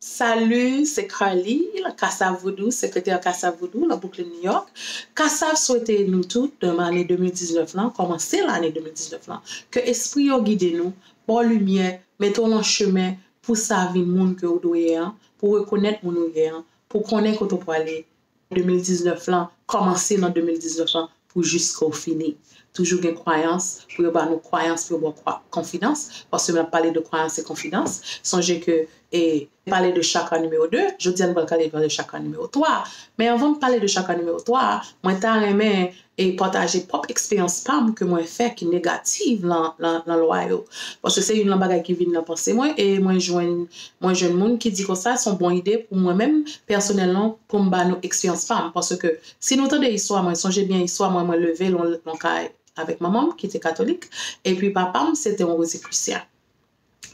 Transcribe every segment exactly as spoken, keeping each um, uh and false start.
Salut, c'est Carly, la Kasav Vodou, sekretè Kasav Vodou, la Brooklyn, New York. Kasav swete nou tout, nan ane de mil diznèf lan, kòmanse lane de mil diznèf lan, ke espri yo gide nou, ba w limyè, mete w nan chemen pou sa vin moun ke w dwe ye an, pou rekonèt moun ou ye an, pou konnen kote w prale, de mil diznèf lan, kòmanse nan de mil diznèf lan pou jiske w fini. Toujou gen kwayans, pou yo ba nou kwayans, pou yo ba w kwa- konfidans, paske lè n ap pale de kwayans e konfidans, sonje ke e pale de chakra nimewo de, jodi a nou pral pale de chakra nimewo twa. Men anvan m pale de chakra nimewo twa, mwen ta renmen e pataje pwòp eksperyans pa m ke mwen fè ki negatif lan, lan, lan lwa yo. Paske se youn nan bagay ki vin nan panse mwen, e mwen jwenn, mwen jwenn moun ki di konsa, se yon bon ide pou mwen menm, pèsonèlman, pou m ba nou eksperyans pa m. Paske si nou tande istwa mwen, sonje byen istwa mwen, mwen leve lan, lan kay avèk manman m, ki te katolik, epi papa m, se te yon Rosekrisyen.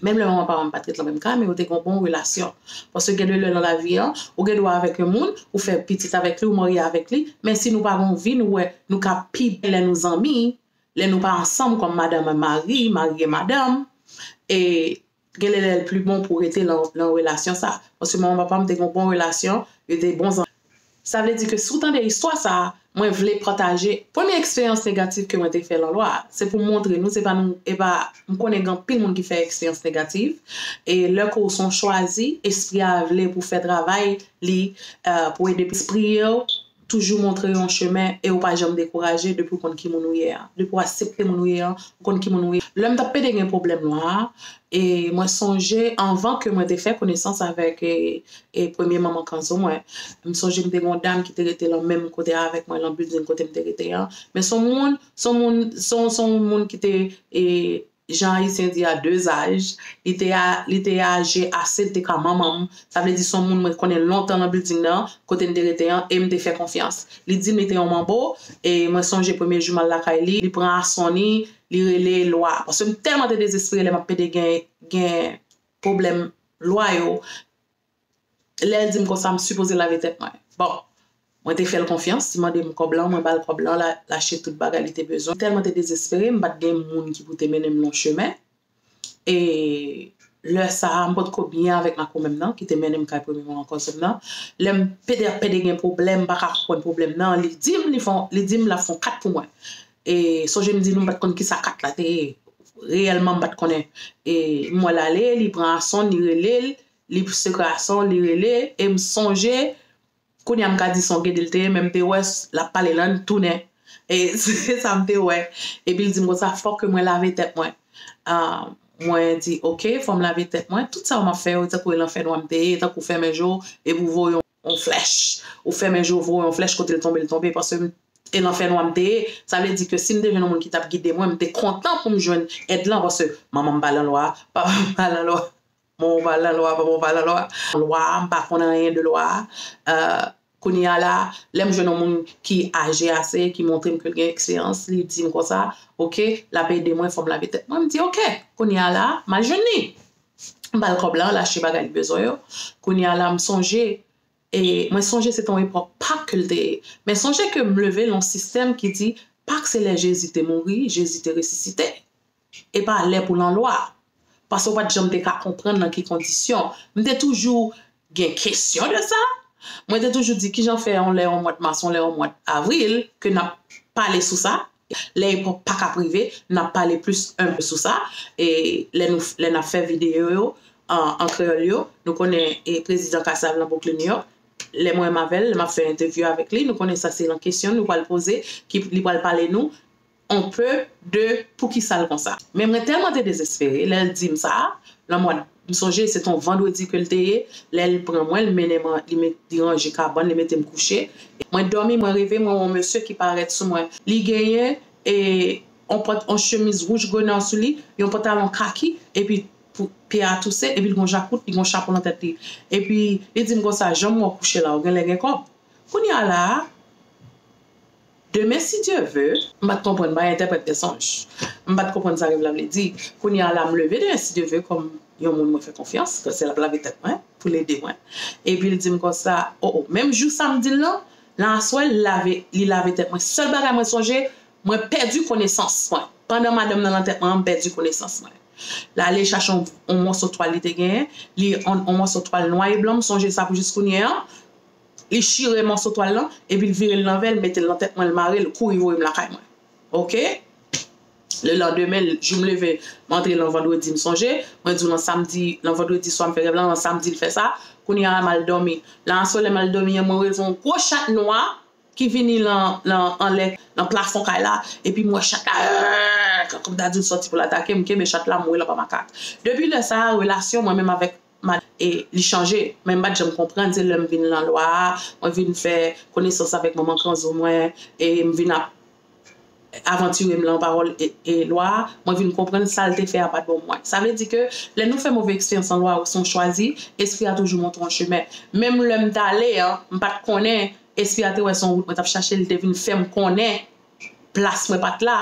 Menm lè manman papa m pa t ret lan menm kay, men yo te gen yon bon relasyon. Paske gen de lè nan lavi an, ou gen dwa avèk yon moun, ou fè pitit avèk li, ou marye avèk li, men si nou pa gen yon vi, nou wè, nou ka pi byen lè nou zanmi, lè nou pa ansanm kòm madanm e mari, mari e madanm, e gen lè lè l pli bon pou w rete lan, lan relasyon sa. Paske manman papa m te gen yon bon relasyon, yo te bon zanmi. Sa vle di ke si w tande istwa sa a, mwen vle pataje premye eksperyans negatif ke mwen te fè lan lwa a. Se pou m montre nou, se pa nou, e pa, m konnen gen anpil moun ki fè eksperyans negatif. E lè ke w se yon chwazi, espri a vle pou fè travay li, eh, pou ede espri yo toujou montre yon chemen e w pa janm dekouraje depi w konn ki moun ou ye a. Depi w aksepte moun ou ye a, ou konn ki moun ou ye. Lè m t ap pede gen pwoblèm lwa a, e mwen sonje anvan ke mwen te fè konesans avèk, e, e premye manman kanzo mwen, m sonje m te gen yon dam ki te rete lan menm kote avèk mwen, lan bilding kote m te rete an. Men se yon moun, se yon moun, se yon, se yon moun ki te, e, jan Ayisyen di a, de zaj. Li te a, li te aje ase, li te ka manman m. Sa vle di se yon moun mwen konnen lontan lan bilding nan, kote m te rete an, e m te fè konfyans. Li di m li te yon manbo, e mwen sonje premye jou m al lakay li, li pran aswè li, li rele lwa. Paske m tèlman te dezespere lè m ap pede gen, gen pwoblèm lwa yo. Lè l di m konsa, m sipoze lave tèt mwen. Bon, mwen te fè l konfyans, li mande m kòb lan, mwen ba l kòb lan, l a-, l achte tout bagay li te bezwen. M tèlman te dezespere, m pa t gen moun ki pou te mennen m nan chemen. E lè sa a, m potko byen avèk makomè m nan, ki te mennen m kay premye manman kanzo m nan. Lè m pede ap pede gen pwoblèm, m pa ka konprann pwoblèm nan, li di m, li fè, li di m l ap fè yon kat pou mwen. E sonje m di nou, m pa t konn kisa kat la te ye. Reyèlman, m pa t konnen. E m wè l ale, li pran aswè l, li rele l, li sekrason, li rele, e m sonje, kounye a m ka di se yon gede l te ye, men m te wè s-, l ap pale lan, li tounen. E se sa m te wè. Epi l di m konsa, fòk ke mwen lave tèt mwen. Ah, mwen di, oke, fò m lave tèt mwen. Tout sa yo m ap fè yo, tankou e lan fènwa m te ye, tankou fèmen je w, epi w voye yon, yon flèch. Ou fèmen je w, voye yon flèch, kote l tonbe, l tonbe. Paske m, e lan fènwa m te ye. Sa vle di ke si m te jwenn yon moun ki t ap gide mwen, m te kontan pou m jwenn èd lan, paske manman m pa lan lwa, papa m pa lan lwa. Manman w pa lan lwa, papa w pa lan lwa. Lwa, m pa konn anyen de lwa. Euh, kounye a la, lè m jwenn yon moun ki aje ase, ki montre m ke l gen eksperyans, li di m konsa, oke, l ap ede mwen, fò m lave tèt mwen. M di, oke, kounye a la, m al jwenn li. M ba l kòb lan, l achte bagay li bezwen yo. Kounye a la, m sonje, e mwen sonje se te yon epòk Pak ke l te ye. Men sonje ke m leve lan yon sistèm ki di, Pak se lè Jezi te mouri, Jezi te resisite. E pa lè pou lan lwa. Paske w pa t janm te ka konprann nan ki kondisyon. M te toujou gen kesyon de sa. Mwen te toujou di, kijan fè yon lè yon mwa mas, yon lè yon mwa avril, ke n ap pale sou sa. Lè epòk Pak ap rive, n ap pale plis enpe sou sa. E lè nou, lè n ap fè videyo yo, an, an kreyòl yo, nou konnen, e, prezidan Kasav lan Brooklyn, New York, lè mwen menm avè l, lè m ap fè entèvyou avèk li, nou konnen sa se lan kesyon nou pral poze, ki, li pral pale nou, on pe de poukisa l konsa. Men mwen tèlman te dezespere, lè l di m sa, lan mwa, m sonje se te yon vandredi ke l te ye, lè l pran mwen, l mennen mwen, li met, li ranje kabann, li mete m kouche. Mwen dòmi, mwen reve, mwen wè yon mesye ki parèt sou mwen. Li genyen, e, yon pant, yon chemiz wouj grenad sou li, yon pantalon kaki, epi pou, pye a touse, epi l gon jakout, li gon chapo nan tèt li. Epi, li di m konsa, jan m wè w kouche la, ou genlè gen kòb. Kounye a la, demen, si Dye ve, m pa t konprann, m pa entèprèt de sonj. M pa t konprann sa rèv la vle di. Kounye a la, m leve demen, si Dye ve, kòm yon moun mwen fè konfyans, ke se l ap lave tèt mwen, pou l ede mwen. Epi l di m konsa, o, o, menm jou sa m di l lan, nan aswè, li lave, li lave tèt mwen. Sèl bagay mwen sonje, mwen pèdi konesans mwen. Pandan madanm nan lan tèt mwen an, m pèdi konesans mwen. L ale chache yon, yon mòso twal li te genyen, li yon, yon mòso twal nwa e blan, m sonje sa pou jis kounye a. Li chire mòso twal lan, epi l vire l nan vè, l mete l nan tèt mwen, l mare l, kouri voye m lakay mwen. Oke? Le landemen, jou m leve, m antre lan vandredi, m sonje. Mwen di w lan samdi, lan vandredi swa m fè rèv lan, lan samdi l fè sa. Kounye a m al dòmi. Lan aswè lè m al dòmi an, mwen wè yon gwo chat nwa ki vini lan, lan, anlè, lan plafon kay la. Epi m wè chat la, euh, kòm ta di l sòti pou l atake m, m kenbe chat la, m woule anba makak. Depi lè sa a, relasyon mwen menm avèk mad-, e, li chanje. Men m pa t janm konprann, se lè m vin lan lwa a, mwen vin fè konesans avèk manman kanzo mwen, e m vin ap avantire m lan pawòl e, e lwa a, mwen vin konprann sa l te fè a pa t bon pou mwen. Sa vle di ke lè nou fè move eksperyans an lwa a, ou se yon chwazi, espri a toujou montre w yon chemen. Menm lè m t ale an, m pa t konnen, espri a te wè se yon wout mwen t ap chache, li te vin fè m konnen plas mwen pa t la.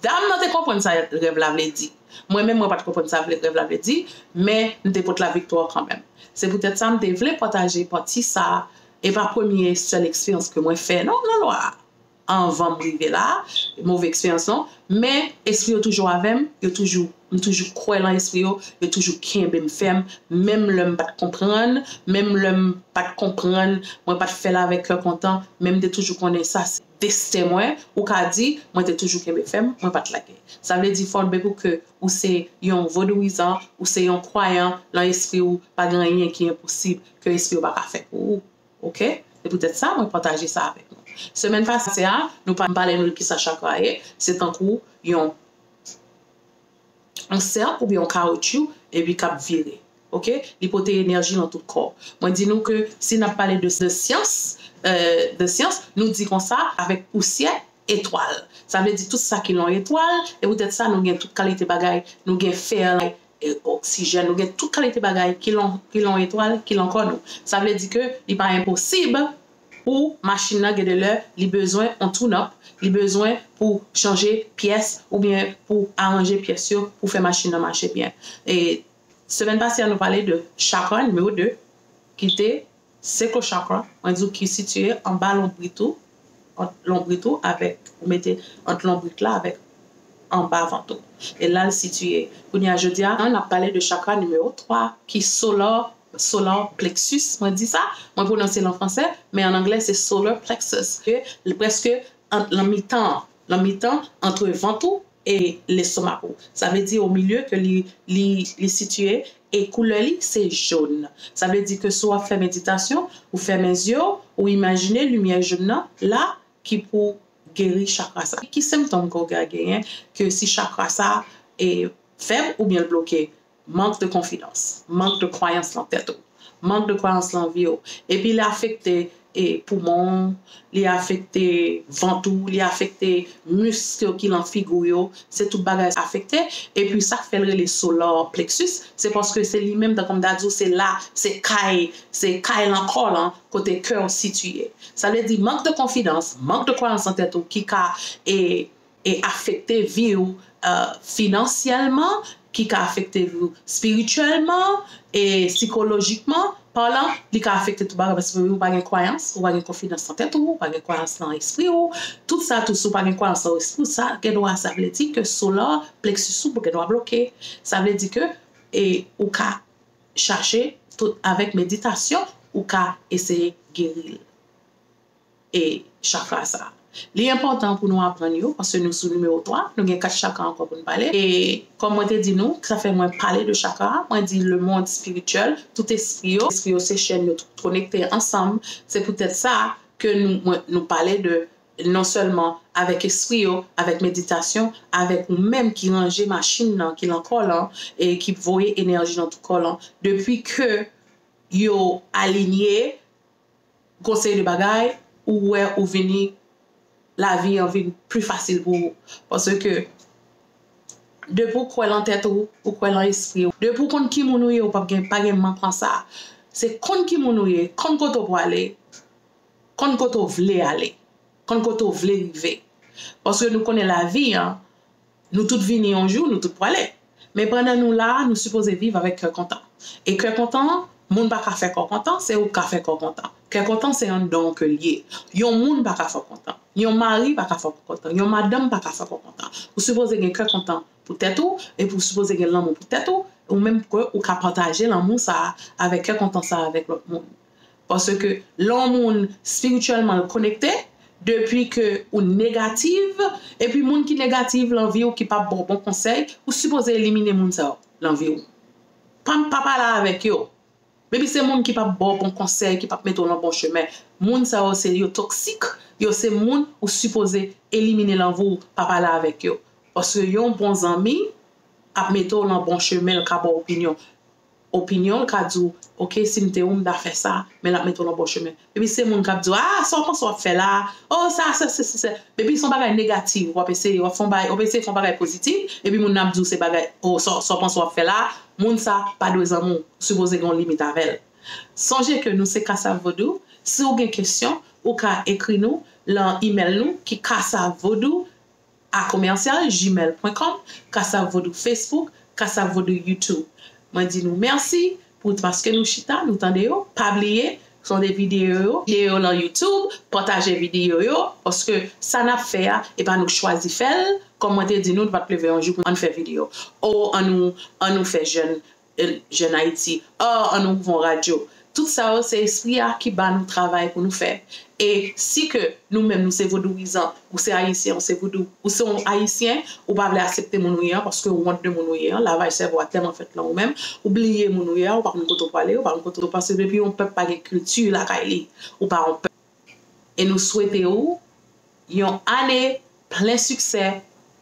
Dam nan te konprann sa rèv la vle di. Mwen menm, mwen pa t konprann sa vle, rèv la vle di, men m te pot laviktwa kanmenm. Se poutèt sa m te vle pataje pati sa a, e pa premye sèl eksperyans ke mwen fè, non, lan lwa a. Anvan m rive la, move eksperyans non, men espri yo toujou avè m, yo toujou, m toujou kwè lan espri yo, yo toujou kenbe m fèm, menm lè m pa t konprann, menm lè m pa t konprann, mwen pa t fè l avèk kè kontan, men m te toujou konnen sa se desten mwen, ou ka di, mwen te toujou kenbe fèm, mwen pa t lage. Sa vle di fò byen pou ke ou se yon vodouyizan, ou se yon kwayan, lan espri ou, pa gen anyen ki enposib ke espri ou pa ka fè pou ou. Oke? Se poutèt sa mwen pataje sa avèk nou. Semèn pase a, nou pa, m pale nou de kisa chakra ye, se tankou yon, yon sèk oubyen yon kawotchou, epi k ap vire. Oke? Li pote enèji lan tout kò. Mwen di nou ke si n ap pale de, de syans, euh, de syans, nou di konsa, avèk pousyè, etwal. Sa vle di tout sa ki lan etwal, e poutèt sa nou gen tout kalite bagay, nou gen fè, e oksijèn, nou gen tout kalite bagay ki lan, ki lan etwal, ki lan kò nou. Sa vle di ke li pa enposib pou machin nan gen de lè li bezwen on tune-up, li bezwen pou chanje pyès oubyen pou aranje pyès yo pou fè machin nan mache byen. E semèn pase a nou pale de chakra nimewo de ki te sacral chakra, mwen di w ki sitiye anba lonbrit ou, ant lonbrit ou avèk, ou mete ant lonbrit la avèk anba vant ou. E la l sitiye. Kounye a jodi a, n ap pale de chakra nimewo twa ki solar, solar plexus, mwen di sa, mwen pwononse l an fransè, men an anglè se solar plexus. Ke li prèske ant, lan mitan, lan mitan ant vant ou e lestomak ou. Sa vle di o milye ke li, li, li sitiye e koulè li se jòn. Sa vle di ke si w ap fè meditasyon, ou fèmen zye w, ou imajine limyè jòn nan la ki pou geri chakra sa. Ki sentòm ke w ka genyen ke si chakra sa e fèb oubyen l bloke? Mank de konfidans, mank de kwayans lan tèt ou, mank de kwayans lan vi w. Epi li afekte e poumon w, li afekte vant ou, li afekte misk yo ki lan figi w yo, se tout bagay afekte. Epi sa k fè l rele solar plexus, se paske se li menm, tankou m ta di w, se la, se kay, se kay lan kò lan, kote kè w sitiye. Sa vle di mank de konfidans, mank de kwayans nan tèt ou ki ka e, e afekte vi w, euh, finansyèlman, ki ka afekte vi w espirityèlman e sikolojikman palan, li ka afekte tout bagay, paske ou pa gen kwayans, ou pa gen konfidans nan tèt ou, ou pa gen kwayans nan espri w. Tout sa, tout, si w pa gen kwayans nan espri w, sa gen dwa, sa vle di ke solar plexus ou gen dwa bloke. Sa vle di ke, e, ou ka chache tout avèk meditasyon, ou ka eseye geri l. E chakra sa. Li enpòtan pou nou aprann yo, paske nou sou nimewo twa, nou gen kat chakra ankò pou n pale. E kòm mwen te di nou, sa fè mwen pale de chakra, mwen di lemonn espirityèl, tout espri yo, espri yo se chèn yo tout konekte ansanm. Se poutèt sa ke nou, mwen, nou pale de non sèlman avèk espri yo, avèk meditasyon, avèk ou menm ki ranje machin nan, ki lan kò lan, e ki voye enèji nan tout kò lan. Depi ke yo alinye, gon seri de bagay, ou wè ou vini, lavi an vin pli fasil pou ou. Paske depi w kwè lan tèt ou, ou kwè lan espri w, depi w konn ki moun ou ye, ou p ap gen, pa gen mank lan sa. Se konn ki moun ou ye, konn kote w prale, konn kote w vle ale, konn kote w vle rive. Paske nou konnen lavi an, nou tout vini yon jou, nou tout prale. Men pandan nou la, nou sipoze viv avèk kè kontan. E kè kontan an, moun pa ka fè kò kontan, se ou k ka fè kò kontan. Kè kontan se yon don ke l ye. Yon moun pa ka fè w kontan. Yon mari pa ka fè w kontan. Yon madanm pa ka fè kò kontan. Ou sipoze gen kè kontan pou tèt ou, epi ou sipoze gen lanmou pou tèt ou, ou menm ke ou ka pataje lanmou sa a avèk kè kontan sa a avèk lòt moun. Paske lè yon moun espirityèlman l konekte, depi ke ou negatif, epi moun ki negatif lan vi w ki p ap ba w bon konsèy, ou sipoze elimine moun sa yo lan vi w. Pa, pa pale avèk yo. Maybe se moun ki p ap ba w bon konsèy, ki p ap mete w lan bon chemen. Moun sa yo se yo toksik, yo se moun ou sipoze elimine lan vi w, pa pale avèk yo. Paske yon bon zanmi ap mete w lan bon chemen, l ka ba w opinyon. Opinyon, l ka di w, oke, si m te ou, m ta fè sa, men l ap mete w lan bon chemen. Epi se moun k ap di w, a, sa w panse w ap fè la, o, sa, sa, sa, sa, sa. Epi se yon bagay negatif, w ap eseye, w ap fè yon bagay, w ap eseye fè yon bagay pozitif, epi moun nan ap di w se bagay, o, sa, sa w panse w ap fè la, moun sa pa dwe zanmi w, ou sipoze gen yon limit avè l. Sonje ke nou se Kasav Vodou, si w gen kesyon, ou ka ekri nou lan email nou ki kasavodou a commercial gmail point com, Kasav Vodou Facebook, Kasav Vodou YouTube. Mwen di nou mèsi pou paske nou chita, nou tande yo. Pa bliye, sonde videyo yo, videyo yo lan YouTube, pataje videyo yo, paske sa n ap fè a, e pa nou k chwazi fè l. Kòm mwen te di nou, nou pa t leve yon jou pou ann fè videyo. O, ann nou, ann nou fè jèn, jèn Ayiti. O, ann nou ouvri yon radyo. Tout sa yo se espri a ki ba nou travay pou nou fè. E si ke nou menm nou se vodouyizan, ou se ayisyen, ou se vodou, ou se yon ayisyen, ou pa vle aksepte moun ou ye an, paske ou wont de moun ou ye an, lavaj sèvo a tèlman fèt lan ou menm, ou bliye moun ou ye an, ou pa konn kote w prale, ou pa konn kote w pase, depi yon pèp pa gen kilti lakay li, ou pa yon pèp. E nou swete ou yon ane plen siksè,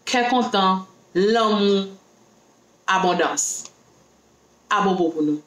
kè kontan, lanmou, abondans. Abobo pou nou.